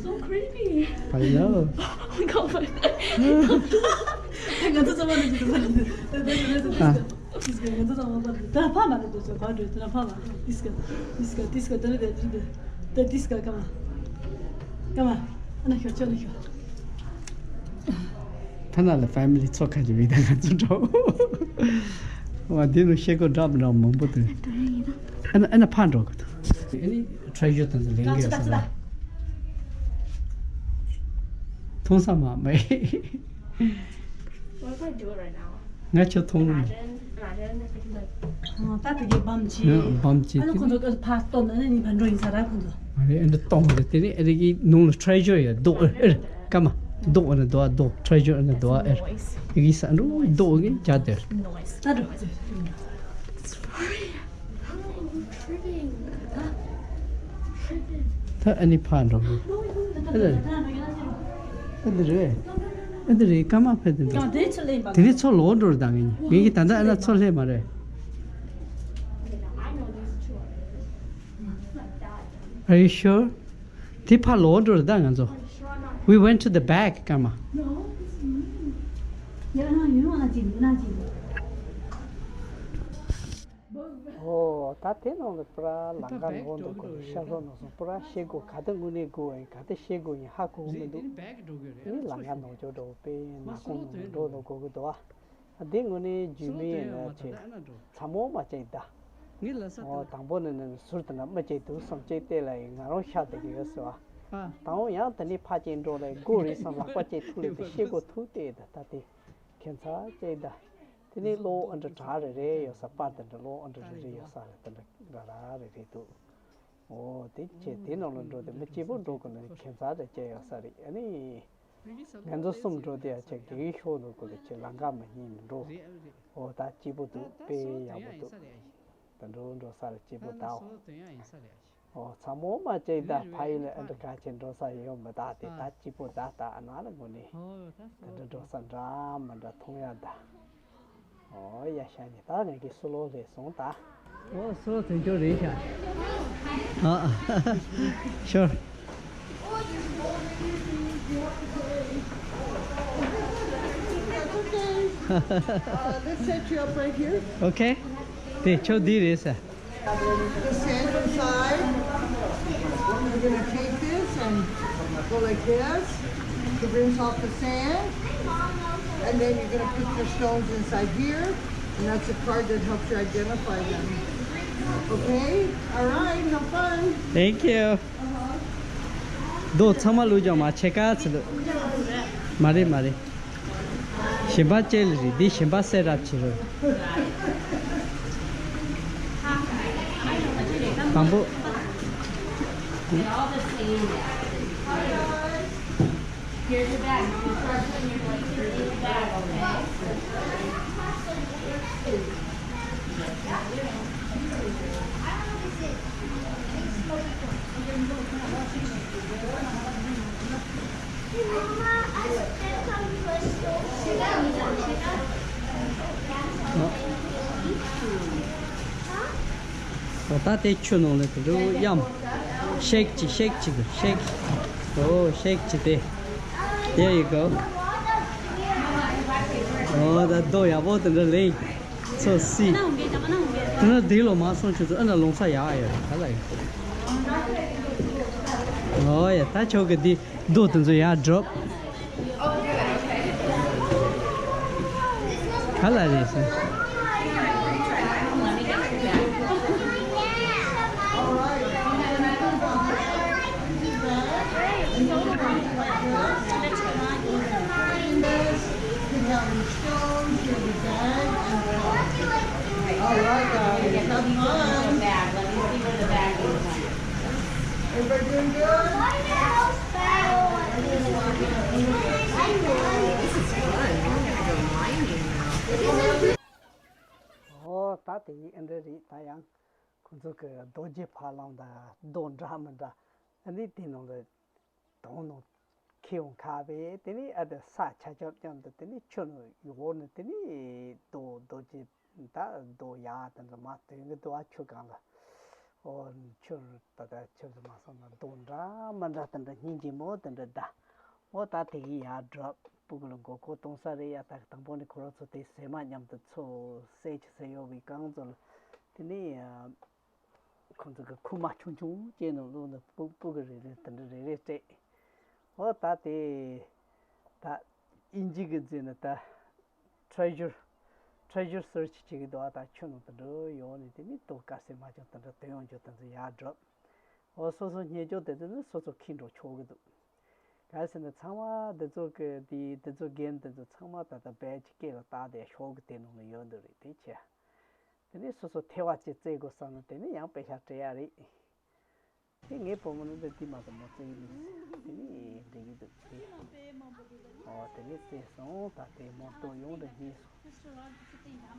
So creepy. I know. ང་ཚོ་ཚང་མ་ལ་ཅི་ཐུབ་པ་ལ་འདི། ཨ། ཏིས་ཀི་ང་ཚོ་ཚང་མ་ཕར་འགྲོ། ད་ཕ་མ་རེད་འདུག་ཚོ་ཕར་འགྲོ། ད་ཕ་མ་ཏིས་ཀི་ཏིས་ཀི་ཏིས་ཀི་ད་རེད་དེ་རེད་དེ་ཏིས་ཀི་ཀ་མ་ཀ་མ་ཨ་ན་ཤོ་ཅོ་ན་ཤོ། ཐ་ན་ལ་ཕེ་མི་ལི་ཚོ་ཁ་ཅིག་བི་ད་ང་ཚོ་འགྲོ། ཨ། འདི་ནི་ཤེལ་སྒོ་འདྲ་མི་འདྲ་མང་པོ་འདུག་ཨ་ན་ཨ་ན་ཕར་འགྲོ་གི་འདུག་ཨ་ནི་ཁྲ་ཞོ་དང་ལེན་གི་ཡོད་ས་ར། མཐོང་ས་མ་མེད། What if I do it right now? ང་ཁྱོད་མཐོང་། Imagine, imagine if we can, like, ད་དེ་གའི་བམ་ཆེ། ང་བམ་ཆེ། ཨ་ནི་ཁོང་ཚོ་ཕར་སྟོན་ནས་ནི་ཕར་འགྲོ་ཡིན་ས་ར་ཁོང་ཚོ། ཨ་རེ་ཨ་འདྲ་གཏོང་གི་དེ་ནི་ཨ་རེ་གི་ནང་ལ་ཁྲ་ཞོ་ཡ་རྡོ་ཨ་རེ་ཀ་མ་རྡོ་ཨ་ནི་རྡོ་ཨ་རྡོ་ཁྲ་ཞོ་ཨ་ནི་རྡོ་ཨ་ཨ་རེ་གི་ས་འགྲོ་རྡོ་གི་རྒྱ་དེར། ད་འགྲོ། ད་ཨ་ནི་ཕར་འགྲོ་གི། ཨ་ལ། ཨ་འདི་རེད། ཨ་འདི་རེད་ཀ་མ་ཕེ་འདི་འགྲོ། དེ་ཚོ་ལེན་པ། དེ་ནི་ཚོ་ལོག་འགྲོ་རེད་ད་ངེད་གཉིས། ངེད་ཀྱི་ད་ལྟ་ཨ་ན་ཚོ་ལྷས་མ་རེད། Are you sure? དེ་ཕར་ལོག་འགྲོ་རེད་ད་ང་ཚོ། We went to the back ཀ་མ། ཨོ། ད་དེ་ནང་ལ་པུ་ར་ལམ་ཁ་ནོར་འདུག་གོ་ཤ་ཚ་ནོར་སོང་། པུ་ར་ཤེལ་སྒོ་ག་དེ་དངོས་གནས་དགོས་ཡིན་ག་དེ་ཤེལ་སྒོ་ཡིན་ཧ་གོ་གི་མི་འདུག་ནི་ལམ་ཁ་ནོར་ཅོག་འདྲ་པོ་དཔེ་ཡིན་ན་ཁོང་ནང་འགྲོ་འདུག་གོ་གི་འདུག་ཨ། འདི་དངོས་གནས་རྒྱུས་མེད་ཡིན་ན་ཆེ། ཚ་མོ་མ་བཅད་ད། ཨོ། དང་པོ་ནི་ནི་ཟུར་དུ་ན་མི་བཅད་འདུག་བསམ་བཅད་བལྟས་ལ་ཡིན་ང་རང་ཤ་དེ་གི་ཡོད་ཟེར་བ། དང་པོ་ཡང་དེ་ནས་ཕ་བཅད་འགྲོ་ལ་སྒོ་རེད་བསམ་ལག་པ་བཅད་ཐུག་ལེ་དེ་ཤེལ་སྒོ་ཐུག་བལྟས་ད་ད་དེ། ཁྱད་མཚར་བཅད་ད། དེ་ནས་གློག་ཨ་འདྲ་གྲ་རེ་རེ་ཡོད་ས་པར་དེ་འདྲ་གློག་ཨ་འདྲ་རེ་རེ་ཡོད་ས་རེད་དེ་འདྲ་ར་ར་རེ་རེ་འདུག་ཨོ་དེ་ཆེ་དེ་ནང་ལ་འགྲོ་དེ་མི་སྐྱིད་པོ་འགྲོ་དགོས་ན་ཁྱད་མཚར་རེ་བཅད་ཡོད་ས་རེད་ཨ་ནི། ང་ཚོ་གསུམ་འགྲོ་དེ་ཡ་ཆེ་དགེ་བའི་ཤོག་ནང་སྐུ་དེ་ཆེ་ལམ་ཁ་མ་ཡིན་མི་འགྲོ། ཨོ་ད་སྐྱིད་པོ་འདུག་དཔེ་ཡག་པོ་འདུག་ད་འགྲོ་འགྲོ་ས་རེ་སྐྱིད་པོ་ད་ཨོ། ཨོ་ཚ་མོ་མ་བཅད་ད་ཕ་ཡུལ་ལ་ཨ་འདྲ་ག་ཆེ་འགྲོ་ས་ཡོད་མི་ད་དེ་ད་སྐྱིད་པོ་ད་ད་ཨ་ན་ལ་ངོ་ནས་ད་འདྲ་འགྲོ་ས་འདྲ་མི་འདྲ་མཐོང་ཡ་ད། ཨོ་ཡ་ཤ་ཉེ་ད་ངས་ཀྱི་སུ་ལོ་ལས་སོང་ད། ཨོ་སུ་ལོ་དོན་ཅོ་རེད་ཤ། ཨ་ཨ་ཤོར། Let's set you up right here. Okay. དེ་ཁྱོད་འདི་རེད་ཟེར། The sand inside. You're going to take this and go like this to rinse off the sand. And then you're going to put your stones inside here. And that's a card that helps you identify them. Okay? All right. Have fun. Thank you. རྡོ་ཚང་མ་བླུགས་ཀྱང་མ་ཆེ་ཀ་ཚི་ལུ། མ་རེད་མ་རེད། གཞན་པ་ཅེ་ལི་རེད་འདི་གཞན་པ་སེ་རབ་བྱེད་རོགས། དང་པོ། Here's your bag. You start putting your blanket in the bag, okay? ཨོ་ད་དེ་ཆུ་ནང་ལ་དེ་འདྲ་གཡམ། ཤེག་ཅིག་ཤེག་ཅིག་ཤེག་ཨོ་ཤེག་ཅིག་དེ། There you go. ཨོ་ད་རྡོ་ཡག་པོ་དེ་འདྲ་ལེན། ཚོ་སི། དེ་ན་དེ་ལོ་མ་སོང་ཆུ་ཚོད་ཨ་ན་ལོང་ས་ཡག་ཡོད་ག་ལ་ཡོད། ཨོ་ཡ་ད་ཆོག་གི་འདི་རྡོ་དེ་ཚོ་ཡར་ཌོབ། ག་ལ་རེད་ཟེར། Pick out your stones, here's a bag, and come. All right, guys, have fun. Everybody doing good? This is fun. We're gonna go mining now. ཨོ་ད་དེ་ཡིན་ཨ་འདྲ་རེད་ད་ཡང་། ཁོང་ཚོ་གི་རྡོ་རྗེ་ཕ་ལམ་དང་རྡོ་འདྲ་མི་འདྲ་ཨ་ནི་དེ་ནང་ལ། དོང་ནང་ཁྱེར་ཡོང་ཁ་བས་དེ་ནས་ཨ་དེ་ས་ཆ་ཆབ་ཀྱང་འདུག་དེ་ནས་ཆུ་ནང་ཡོང་ནས་དེ་ནས་རྡོ་རྡོ་རྗེ་ད་རྡོ་ཡག་དེ་འདྲ་མ་དོན་གི་འདུག་ཨ་ཆུ་སྒང་ལ་ཨོ་ཆུ་ད་ད་ཆུ་དེ་མ་སོང་ན་རྡོ་འདྲ་མི་འདྲ་དེ་འདྲ་སྙིང་རྗེ་མོ་དེ་འདྲ་ད་ཨོ་ད་དེ་གི་ཡར་འགྲོ་སྤུ་གུ་ལ་མགོ་སྐོར་གཏོང་ས་རེད་ཡ། ད་དང་པོ་ནས་ཁོ་རང་ཚོ་དེ་ཟས་མ་མཉམ་དུ་ཚོ་ཟས་ཅི་ཟས་ཡོད་པའི་རྐང་ཚོ་ལ་དེ་ནས་ཁོང་ཚོ་གི་ཁུག་མ་ཆུང་ཆུང་ཅན་ནང་བླུགས་ནས་སྤུ་སྤུ་གུ་རེ་རེ་དེ་འདྲ་རེ་རེ་སྤྲད། ཨོ་ད་དེ་ད་ཨིན་ཇི་གི་མཛོད་ནས་ད་ཁྲ་ཞོ་ ཊྲེ་ཇར་སར་ཆི་བྱེད་ཀྱི་འདུག་ཨ། ད་ཆུ་ནང་དུ་འགྲོ་ཡོང་ནས་དེ་ནས་ལྟོ་དཀར་སེར་དམར་ལྗང་དེ་འདྲ་དོན་ཡོང་རྒྱུ་དེ་ཚོ་ཡར་སྒྲུབ། འོ་སོ་སོ་རྙེད་རྒྱུ་དེ་ཚོ་ནི་སོ་སོ་ཁྱེར་འགྲོ་ཆོག་གི་འདུག་གལ་སྲིད་ནི་ཚང་མ་འདི་ཚོ་གི་དེ་འདི་ཚོ་གེམ་འདི་ཚོ་ཚང་མ་ད་ལྟ་བེད་ཀྱི་སྐེ་ལ་བཏགས་ཏེ་ཤོག་གི་དེ་ནང་ལ་ཡོད་འདུག་རེད། དེ་ཆེ། དེ་ནས་སོ་སོ་ཐེ་བ་ཅིག་རྩེ་དགོས་བསམ་ན་དེ་ནས་ཡང་པེ་ཤ་སྤྲད་ཡ་རེད། དེ་ངའི་བུ་མོ་ནི་འདི་དེ་མ་གཏོགས་མོ་རྩེ་གི་མི་འདུག་དེ་ནས་འགྲིག་གི་འདུག་དེ། ཨོ་དེ་ནས་རྩེ་སོང་། ད་དེ་མོ་ལྟོ་ཡོང་འདྲ་རྙེད་སོང་།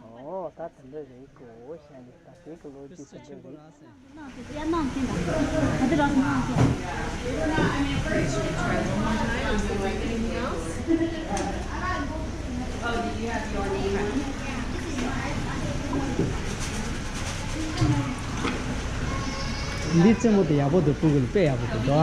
ཨོ་ད་དེ་འདྲ་རེད་གོ་ཤ་ནི་ད་དེ་གི་ལོ་རྒྱུས་དེ་འདྲ་རེད། འདི་རྩེད་མོ་དེ་ཡག་པོ་འདུག་སྤུ་གུ་ལ་དཔེ་ཡག་པོ་འདུག་དོ།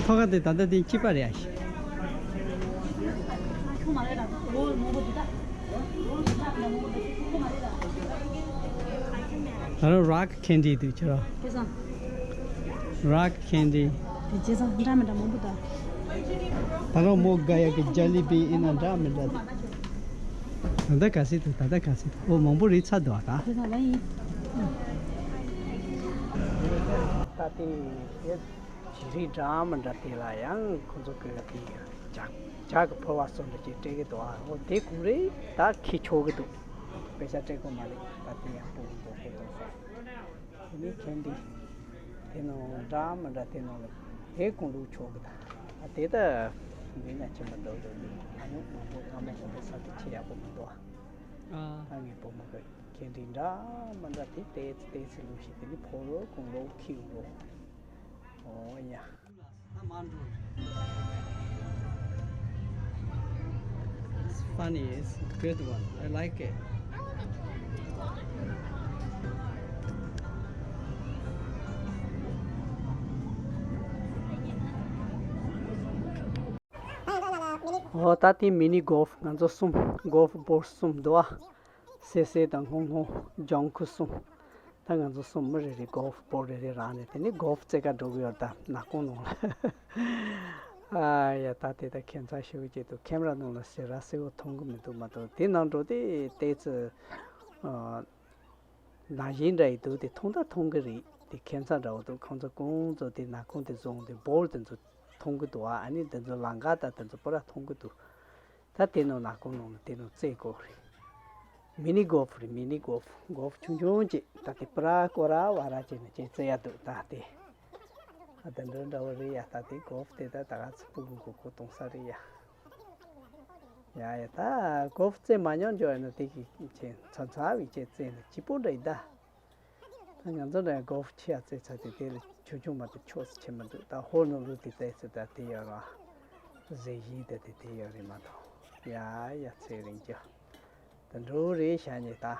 ཐོག་ཁ་དེ་ད་ལྟ་དེ་གཅིག་པ་རེད་ཨ་ཤི། ད་རུང་རག་ཁེན་ཌི་འདུག་ཁྱེད་རང་། རག་ཁེན་ཌི། དེ་བྱས་ཙང་འདྲ་མི་འདྲ་མང་པོ་འདུག་ད་རུང་མོ་དགའ་ཡག་གི་ཇ་ལི་བི་ཨིན་ན་འདྲ་མི་འདྲ་འདུག་ད་ལྟ་ག་ཚོད་འདུག་ད་ལྟ་ག་ཚོད་འདུག་ཨོ་མང་པོ་རེད་ཚར་འདུག་ཨ། ད་ད་ལྟ་དེ་ཞི་རི་འདྲ་མི་འདྲ་དེ་ལ་ཡང་ཁོ་ཚོ་གི་དེ་ཇ་ཇ་གི་ཕོར་བ་སོགས་འདྲ་ཅིག་སྤྲད་ཀྱི་འདུག་ཨ། ཨོ་དེ་གུང་རེད། ད་ཁྱེར་ཆོག་གི་འདུག་པེ་ཤ་སྤྲད་དགོས་མ་རེད། ད་དེ་ཡག་པོ་འདུག་ཁོ་ཚོ་ས། དེ་ནས་ཁེན་ཌི་དེ་ནང་འདྲ་མི་འདྲ་དེ་ནང་ལ་དེ་གུང་བླུག་ཆོག་གི། ད་དེ་ད་འདི་ན་ཆེན་པོ་འདུག་འདུག་འདི་ཨ་ནུ་མང་པོ་སྔ་མོ་ཁོང་ཚོ་ས་དེ་ཆེ་ཡག་པོ་མི་འདུག་ཨ། ཨ། ད་ངའི་བུ་མོ་གི་ཁེན་ཌི་འདྲ་མི་འདྲ་དེ་ཏོག་ཙམ་ཏོག་ཙམ་བླུགས་ཤིག་དེ་ནས་ཕོར་བ་གུང་བླུག་ཁྱེར་འགྲོ། ཨོ་ཡ། It's funny, it's a good one. I like it. ཨོ་ད་དེ་མི་ནི་གོལ་ཕ་ང་ཚོ་གསུམ་གོལ་ཕ་བོར་གསུམ་འདུག་ཨ། སེ་སེ་དང་སྔོན་སྔོན་ལྗང་ཁུ་གསུམ། ད་ང་ཚོ་གསུམ་མི་རེ་རེ་གོལ་ཕ་བོར་རེ་རེ་རག་ནས་དེ་ནས་གོལ་ཕ་རྩེ་ག་འགྲོ་གི་ཡོད། ད་ནག་ཁུང་ནང་ལ། ཨ་ཡ་ད་དེ་ད་ཁྱད་མཚར་ཞེ་པོ་ཅིག་འདུག་ཁེམ་ར་ནང་ལ་ཟེར་ར་སེ་བོ་མཐོང་གི་མི་འདུག་མ་གཏོགས་དེ་ནང་འགྲོ་དེ་ཏོག་ཙམ་ཨ། ནང་བཞིན་འདྲ་ཡི་འདུག་དེ་མཐོང་ད་མཐོང་གི་རེད། དེ་ཁྱད་མཚར་འདྲ་བོ་འདུག་ཁོང་ཚོ་ཀུན་ཚོ་དེ་ནག་ཁུང་དེ་བཟུང་དེ་བོར་དེ་ཚོ་མཐོང་གི་འདུག་ཨ་ནི་དེ་ཚོ་ལང་ཀ་ད་དེ་ཚོ་པུ་ར་མཐོང་གི་འདུག་ད་དེ་ནང་ནག་ཁུང་ནང་ལ་དེ་ནང་རྩེ་དགོས་རེད། མི་ནི་གོལ་ཕ་རེད། མི་ནི་གོལ་ཕ། གོལ་ཕ་ཆུང་ཆུང་ཅིག་ད་དེ་པུ་ར་ཀོ་ར་བ་ར་ཅིག་ནས་ཅིག་རྩེ་ཡ་འདུག་ད་དེ་ཨ་དེ་འདྲ་འདྲ་བོ་རེད་ཡ། ད་དེ་གོལ་ཕ་དེ་ད་ད་ག་ཚོད་སྤུ་གུ་གོ་གོ་གཏོང་ས་རེད་ཡ། ཡ་ཡ་ད་གོལ་ཕ་རྩེ་མ་མྱོང་འཇོག་ཡ་ན་དེ་གི་ཆེ་ཚ་ཚ་བའི་ཆེ་རྩེ་ན་སྐྱིད་པོ་འདྲ་ཡི་ད། ད་ང་ཚོ་ནས་གོལ་ཕ་ཆེ་ཡ་རྩེ་ཚ་དེ་དེ་ལ་ཆུང་ཆུང་མ་གཏོགས་ཆོག་ས་ཆེ་མི་འདུག་ད་ཧོར་ནང་ལུགས་དེ་རྩེ་ཚ་ད་དེ་ཡོད་ར། གཟི་བྱིའུ་དེ་དེ་དེ་ཡོད་རེད་མ་གཏོགས། ཡ་ཡ་ཚེ་རིང་རྒྱུ། ད་འགྲོ་རེད་ཤ་ཉེ་ད།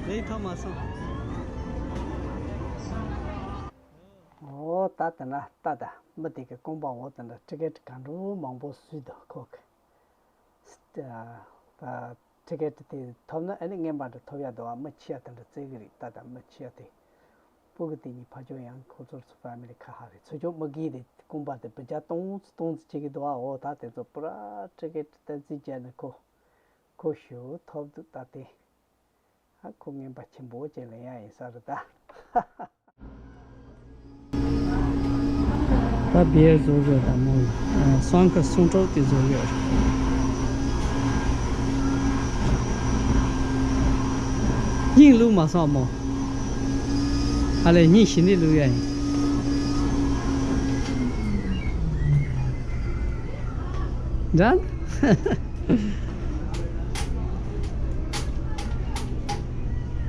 ལེགས་ཐོབ་མ་སོང་། འོ་ད་དེ་ན་ལྟ་ད་མི་དེ་གི་རྐང་པ་འོ་དེ་འདྲ་ཊི་ཀེ་ཊི་གང་འགྲོ་མང་པོ་བཟོས་འདུག་ཁོ་གི། ད་ཊི་ཀེ་ཊི་དེ་ཐོབ་ན་ཨ་ནི་རྔན་པ་འདྲ་ཐོབ་ཡ་འདུག་ཨ། མི་ཁྱི་ཡ་དེ་འདྲ་བཙལ་གི་རེད། ད་ད་མི་ཁྱི་ཡ་དེ་སྤུ་གུ་དེ་གཉིས་ཕ་ཆོས་ཡང་ཁོ་ཚོར་ཚོ་ཕ་མི་ལི་ཁ་ཧ་རེད། ཚོ་ཆོ་མི་གིས་དེ་རྐང་པ་དེ་བུ་ཇ་སྟོང་ཙི་སྟོང་ཙི་བྱེད་གི་འདུག་ཨ། འོ་ད་དེ་ཚོ་པུ་ར་ཊི་ཀེ་ཊི་ཏན་ཙི་བྱས་ནས་ཁོ་ཁོ་ཞུ་ཐོབ་འདུག་ད་དེ། ཨ་ཁོ་རྔན་པ་ཆེན་པོ་ཅིག་ལེན་ཡ་ཡིན་ས་རེད་ད། ད་བེར་བཟོ་བཟོ་ད་མོ་ལ་སང་ཁ་སུང་ཀྲོག་དེ་བཟོ་ཡོད་རེད། སྙིང་བླུགས་མ་སོང་མོ། ཨ་ལས་སྙིང་ཞི་ནས་བླུགས་ཡ་ཡིན། འདྲ།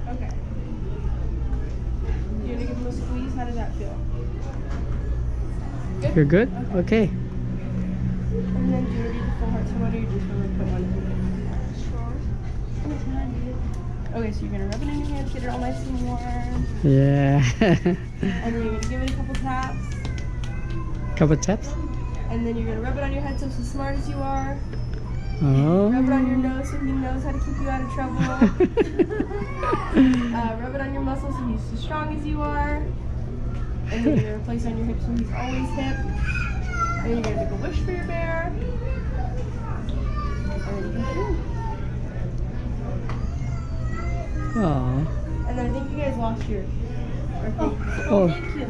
Okay. You gonna give him a squeeze? How does that feel? Good? You're good? Okay. Okay. And then do you want to do the full heart thermometer? You just want to put one in the straw? Okay, so you're gonna rub it in your hands, get it all nice and warm. Yeah. And then you're gonna give it a couple taps. Couple taps? And then you're gonna rub it on your head so it's as smart as you are. Oh. Rub it on your nose so he knows how to keep you out of trouble. Uh, rub it on your muscles so he's as strong as you are. And then you're gonna place it on your hip so he's always hip. And then you're gonna make a wish for your bear. And then you can chew. Oh. And then I think you guys lost your. Oh. Oh. Thank you.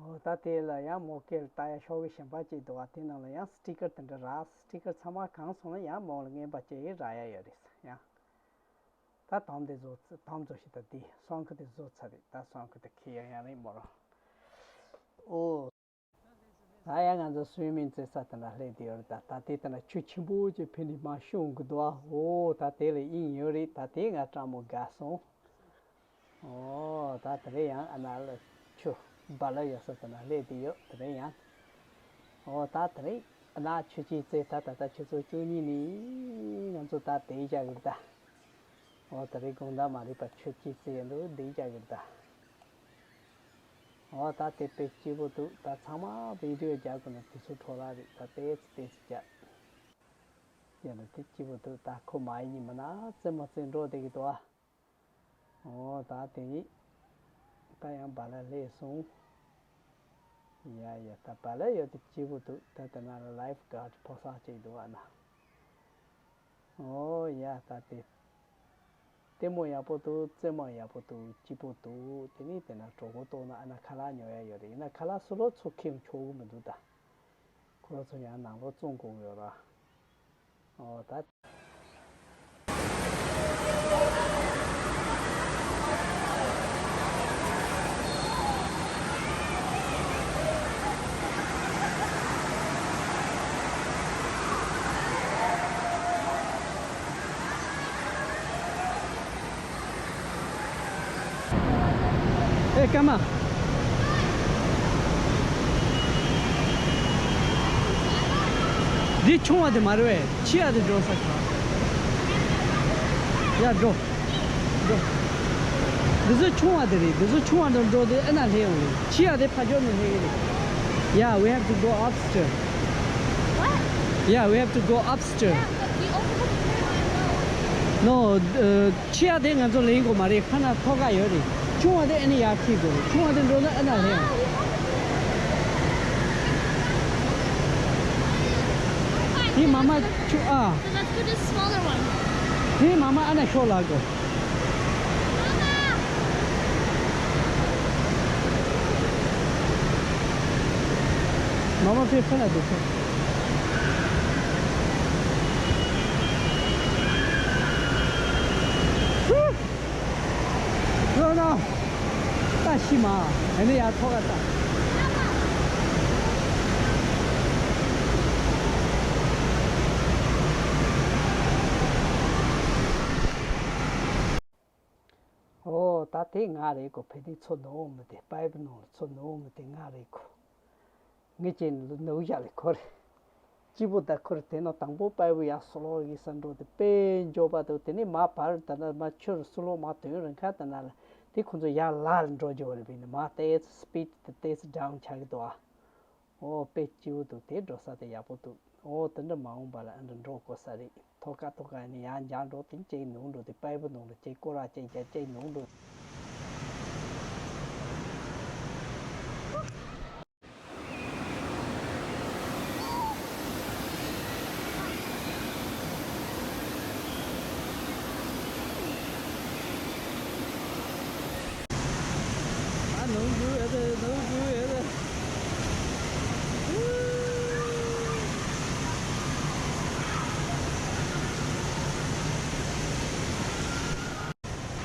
འོ་ད་དེ་ལ་ཡང་མོ་སྐེ་ལ་ལྟ་ཡ་ཤོག་གུ་གཞན་པ་ཅིག་འདུག་བ། དེ་ནང་ལ་ཡང་སི་ཊི་ཀར་དེ་འདྲ་རག་སི་ཊི་ཀར་ཚང་མ་གང་སོང་ན་ཡང་མོ་ལ་རྔན་པ་ཅིག་རག་ཡ་ཡོད་རེད་ཡང་། ད་དམ་དེ་བཟོ་ཚ་དམ་བཟོ་ཞིག་ད་དེ་སང་ཁུ་དེ་བཟོ་ཚར་རེད། ད་སང་ཁུ་དེ་ཁེ་ཡང་ཡང་རེད་མོ་རང་། ཨོ། ད་ཡང་ང་ཚོ་སུའི་མིང་རྩེ་ས་དེ་འདྲ་སླེབས་བསྡད་ཡོད་རེད། ད་ད་དེ་དེ་འདྲ་ཆུ་ཆེན་པོ་ཅིག་ཕི་ནས་མར་ཤོང་གི་འདུག་ཨ། ཨོ་ད་དེ་ལ་དབྱིངས་ཡོད་རེད། ད་དེ་ང་སྤྲང་མོ་དགའ་སོང་། ཨོ་ད་དེ་རིང་ཡང་ཨ་ན་ལ་ཆུ་བ་ལ་ཡོད་ས་དེ་ན་སླེབས་བསྡད་ཡོད། དེ་རིང་ཡང་ཨོ་ད་དེ་རིང་ཨ་ན་ཆུ་ཆེན་རྩེ་ད་ད་ད་ཆུ་ཚོད་བཅུ་གཉིས་ནས་ང་ཚོ་ད་དེ་བཞག་གི་རེད་ད། ཨོ་དེ་རིང་དགོང་དག་མ་རེད་པ། ཆུ་ཆེན་རྩེ་ཡིན་འདུག་དེ་བཞག་གི་རེད་ད། ཨོ་ད་དེ་དཔེ་སྐྱིད་པོ་འདུག་ད་ཚང་མ་བི་ཌི་ཡོ་རྒྱག་དགོས་ན་དུས་ཚོད་འཕྲོ་བརླག་རེད། ད་ཏོག་ཙམ་ཏོག་ཙམ་རྒྱག་ཡིན་ན་དེ་སྐྱིད་པོ་འདུག་ད་ཁོ་མ་ཡིན་ཉི་མ་ན་རྩེད་མོ་རྩེ་འགྲོ་བསྡད་ཀྱི་འདུག་ཨ། ཨོ་ད་དེ་ཡིན། ད་ཡང་བ་ལ་སླེབས་སོང་། ཡ་ཡ་ད་བ་ལ་ཡོད་དེ་སྐྱིད་པོ་འདུག་ད་དེ་ན་ལ་ལའིཕ་གཱཌ་ཕོ་གསར་ཅིག་འདུག་ཨ་ན། ཨོ་ཡ་ད་དེ། ལྟད་མོ་ཡག་པོ་འདུག་རྩེད་མོ་ཡག་པོ་འདུག་སྐྱིད་པོ་འདུག་དེ་ནས་དེ་ན་གྲོགས་པོ་ལྟོགས་ན་ཨ་ན་ཁ་ལག་ཉོ་ཡ་ཡོད་རེད། ཡིན་ན་ཁ་ལག་སུ་ལོ་ཚུར་ཁྱེར་ཡོང་ཆོག་གི་མི་འདུག་ད་ཁོ་རང་ཚོ་ཡང་ནང་ལོགས་བཙོང་དགོས་ཡོད་ར། ཨོ་ད། ཨེ་ཀརྨ། འདི་ཆུང་བ་དེ་མ་རེད་པས། ཆེ་བ་དེ་འགྲོ་ས་ག་ཡ་འགྲོ། འགྲོ། འདི་ཚོ་ཆུང་བ་དེ་རེད། འདི་ཚོ་ཆུང་བ་འགྲོ་འགྲོ་དེ་ཨ་ན་སླེབས་ཡོང་རེད། ཆེ་བ་དེ་ཕ་ཕྱོགས་ནས་སླེབས་ཀྱི་རེད། Yeah, we have to go upstairs. What? Yeah, we have to go upstairs. Yeah, but we also have to clear our room. No, uh, ཆེ་བ་དེ་ང་ཚོ་ལེན་དགོས་མ་རེད། ཁ་ན་ཐོག་ཁ་ཡོད་རེད། ཆུང་བ་དེ་ཨ་ནི་ཡར་ཁྲིད་དགོས་རེད། ཆུང་བ་དེ་འགྲོ་ན་ཨ་ན་ལེན་ཡོང་རེད། དེ་མ་མ་ཆུ་ཨ། So let's go to the smaller one. དེ་མ་མ་ཨ་ན་ཤོག་ལ་དགོས། མ་མ་ཕེ་ཕེ་ན་དེ་ཚོ། ལོ་ན། ལྟ་ཤི་མ། ཨ་ནི་ཡར་ཐོག་ཁ་ལྟ། ཨོ་ད་དེ་ང་རེད་གོ། ཕེ་དེ་ཚོ་ནོ་མི་དེ་པའི་པི་ནང་ལ་ཚོ་ནོ་མི་དེ་ང་རེད་གོ། ངས་ཀྱི་ནུ་ཞག་ལས་ཁོ་རེད། སྐྱིད་པོ་ད་ཁོར་དེ་ནོ་དང་པོ་པའི་བུ་ཡར་སུ་ལོག་གི་ས་འགྲོ་དེ་དཔེ་མགྱོགས་པ་འདུག་དེ་ནས་མ་བར་ད་ན་མ་ཆུར་སུ་ལོག་མ་དོན་རིང་ཁ་ད་ན་ལ་དེ་ཁོ་ཚོ་ཡར་ལ་ལ་འགྲོ་རྒྱུ་བ་རེད་པས་ནི་མ་ཏེས་སི་པིཌ་དེ་ཏེས་སི་ཌའུན་ཆགས་ཀྱི་འདུག་ཨ། ཨོ་དཔེ་སྐྱིད་པོ་འདུག་དེ་འགྲོ་ས་དེ་ཡག་པོ་འདུག་ཨོ་དེ་འདྲ་མ་འོངས་པ་ལ་ཨ་འདྲ་འགྲོ་དགོས་ས་རེད། ཐོ་ཀ་ཐོ་ཀ་ནི་ཡར་འཇག་འགྲོ་དེ་ཅེག་ནུག་འགྲོ་དེ་པའི་བུ་ནང་ལ་ཅེག་སྐོར་ར་ཅེག་རྒྱ་ཅེག་ནུག་འགྲོ།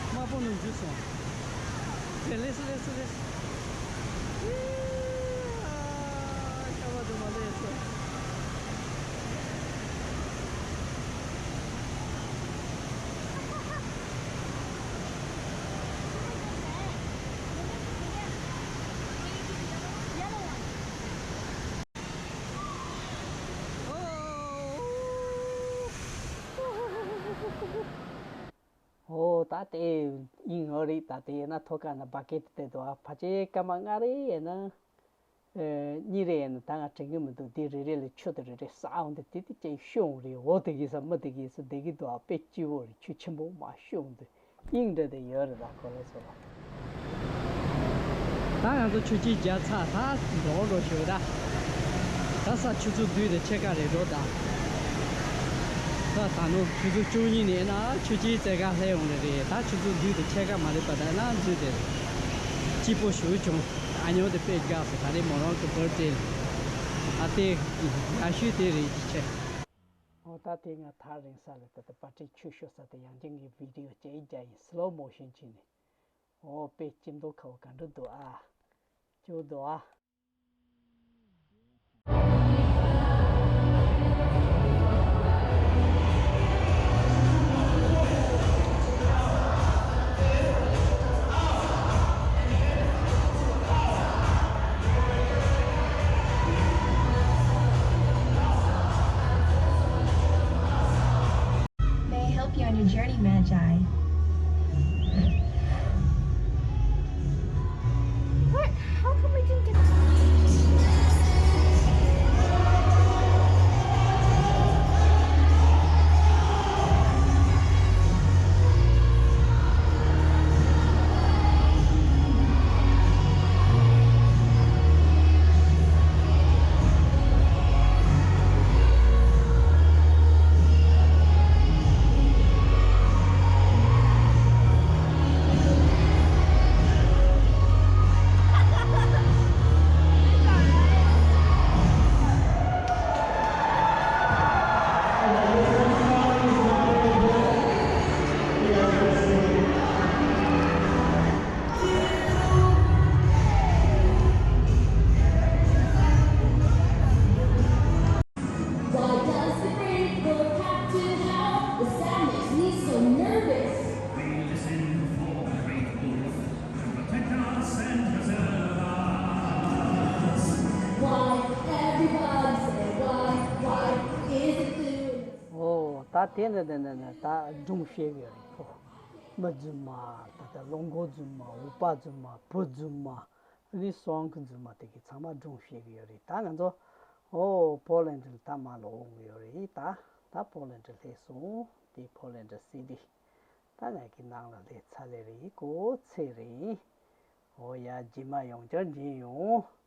དམར་པོ་ནང་འཛུལ་སོང་། དེ་ལེས་ལེས་ལེས། ཨ། ཤ་བ་དུ་མ་ལེས་སོང་། ཨོ་ད་དེ་ཡིན་ངོ་རེད། ད་དེ་ཡིན་ན་ཐོ་ཀ་ན་བ་ཀེ་ཏི་དེ་དོ་ཨ་ཕ་ཆེ་སྐར་མ་ལྔ་རེ་ཡིན་ན། ཨེ། གཉིས་རེ་ཡིན་ན་ད་ང་དྲན་གི་མི་འདུག་དེ་རེ་རེ་ལ་ཆུ་དེ་རེ་རེ་ཟ་འོང་དེ་དེ་དེ་ཅན་ཤོང་རེད། འོ་དེ་གི་ས་མི་དེ་གི་ས་དེ་གི་དོ་ཨ་དཔེ་སྐྱིད་པོ་རེད། ཆུ་ཆེན་པོ་མ་ཤོང་དེ། དབྱིངས་འདྲ་དེ་ཡོད་རེད། ད་གོ་ལེ་སོ། ད་ང་ཚོ་ཆུ་ཆེན་རྒྱབ་ཚར། ད་འགྲོ་འགྲོ་ཞུ་ད། ད་ས་ཆུ་ཚོད་བདུན་དང་ཕྱེད་ཀ་རེད་འགྲོ་ད། ད་ད་ནོ་ཆུ་ཚོད་བཅུ་གཉིས་ནས་ན་ཆུ་ཆེན་རྩེ་ག་སླེབས་ཡོང་ལེ་རེད། ད་ཆུ་ཚོད་བདུན་དང་ཕྱེད་ཀ་མ་རེད་པ། ད་ན་འཛུལ་དེ་སྐྱིད་པོ་ཞུ་བྱུང་། ཨ་ཉོ་དེ་དཔེ་དགའ་སོ། ད་རེས་མོ་རང་གི་བར་ཏེ་ཨ་དེ་ཡ་ཤུ་དེ་རེད་ཅེ། ཨོ་ད་དེ་ང་ཐག་རིང་ས་ལ་ད་ལྟ་པར་ཊི་ཆུ་ཤོར་ས་དེ་ཡང་ཅིང་གི་བི་ཌི་ཡོ་ཅེ་རྒྱ་ཡིན། སི་ལོ་མོ་ཤན་བྱས་ནས། ཨོ་དཔེ་ཅིམ་མདོ་ཁ་བོ་ག་འདྲ་འདུག་ཨ། སྐྱིད་འདུག་ཨ། May I help you on your journey, Magi? What? How come we didn't get Why does the brave wolf have to howl? The sound makes me so nervous. Protect us and preserve us. Why? Everybody say why? Why is it blue? ཨོ་ད་དེ་ནི་དེ་ནི་ནི་ད་སྒྲུང་བཤད་གི་ཡོད་རེད་ཁོ། མི་རྫུན་མ། ད་ལྟ་བློན་པོ་རྫུན་མ། འུག་པ་རྫུན་མ། བུ་རྫུན་མ། ཨ་ནི་སོང་གི་རྫུན་མ་དེ་གི་ཚང་མ་སྒྲུང་བཤད་གི་ཡོད་རེད། ད་ང་ཚོ་ཨོ་པོ་ལན་ཌི་ལ་ད་མ་ལོག་འོང་གི་ཡོད་རེད། ད་ད་པོ་ལན་ཌི་སླེབས་སོང་། དེ་པོ་ལན་ཌི་སི་ཊི། ད་ང་གི་ནང་ལ་སླེབས་ཚར་ལེ་རེད། ཀོ་ཚེ་རེད། ཨོ་ཡ་རྗེས་མ་ཡང་བསྐྱར་མཇལ་ཡོང་།